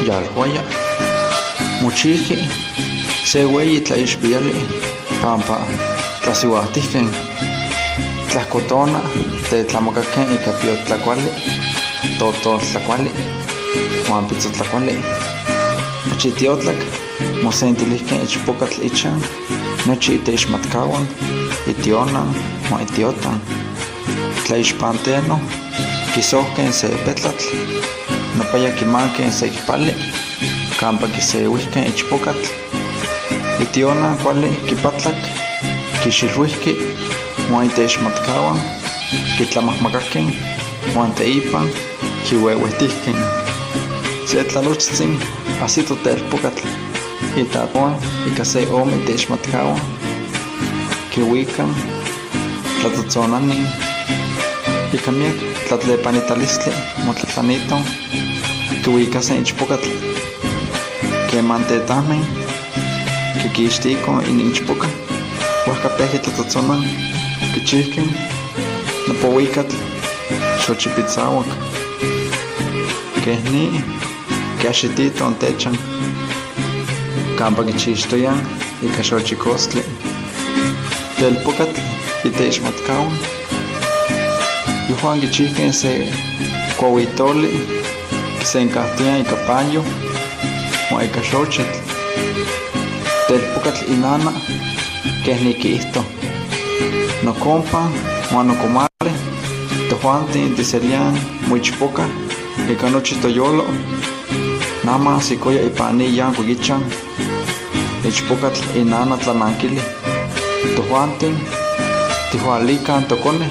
Yalhuaya. Mochijqui se hueyi tlaixpiyali pampa tlasihuajtijque. Tlajcotona tetlamacaque ica piotlacuali, totoltlacuali huan pitzotlacuali. Nochi tiotlac mosentilijque ichpocatl ichan, nochi iteixmatcahua, itiona huan itiotan. Tlaixpanteno quisojque se petlatl, nopaya quimanque se icpali campa quisehuijque ichpocatl. Itiona cuali quipatlac, quixilhuijqui huan iteixmatcahua quitlamajmacaque huan teipa quihuehuejtijque. Se tlalochtzin ajsito telpocatl itatoa ica se ome iteixmatcahua quihuica tlatzotzonani ica miyac tlatlepanitalistli motlatlanito quihuicase ichpocatl. Queman tetajme quiquixtico inichpoca, huajca pejqui tlatzotzona quichijque nopa huicatl xochipitzahuac. Quej ni quiaxitito techan campa quichixtoyaj ica xochicostli. Telpocatl iteixmatcahua yojuan quichijque se cuahuitoli quisencajtoyaj ica payo huan ica xochitl. Telpocatl inana quej ni quiijto: Nocompa huan nocomale, tojuanti tiseliaj moichpoca ica nochi toyolo, nama ajsicoya ipan ni yancuic ichan. Ichpocatl inana tlananquili: Tojuanti tijhualicaj tocone,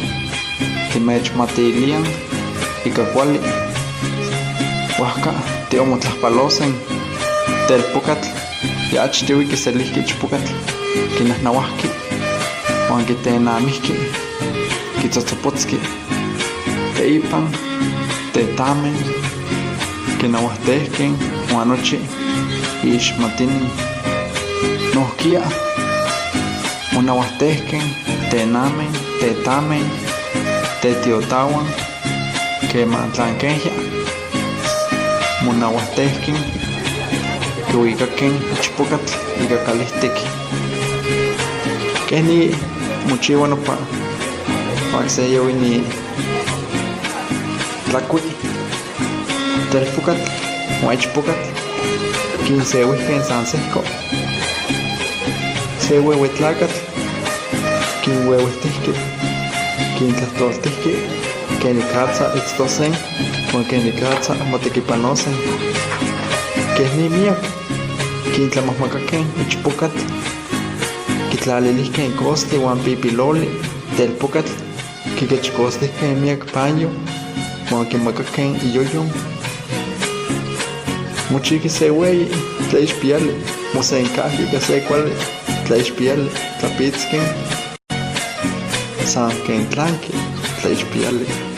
timechmatilíaj ica cuali. Huajca tiomottlajpalose. Telpocatl ya achtihui quiselijqui ichpocatl, quinajnahuajqui huan quitenamijqui, quitzotzopotzoqui. Teipa tetame quinahuajtejque huan nochi iixmatini. Nojquiya monahuajtejque tename, tetame, tetiotahua quema tlanquejya monahuajtejque quihuicaque ichpocatl ica calijtic. Quej ni mochihua nopa huan se yohui ni tlacui. Telpocatl huan ichpocatl quinsehuijque san sejco. Se huehue tlacatl quinhuehuejtijqui, quintlajtoltijqui quenicatza itztose huan quenicatza motequipanose. Quej ni miyac quintlamajmacaque ichpocatl, quitlalilijque costli huan pipiloli. Telpocatl quiquechcostijque miyac payo huan quimacaque iyoyo. Mochijqui se hueyi tlaixpiyali, mosencajqui ica se cuali tlaixpiyali tlapitzqui san quen tlanqui tlaixpiyali.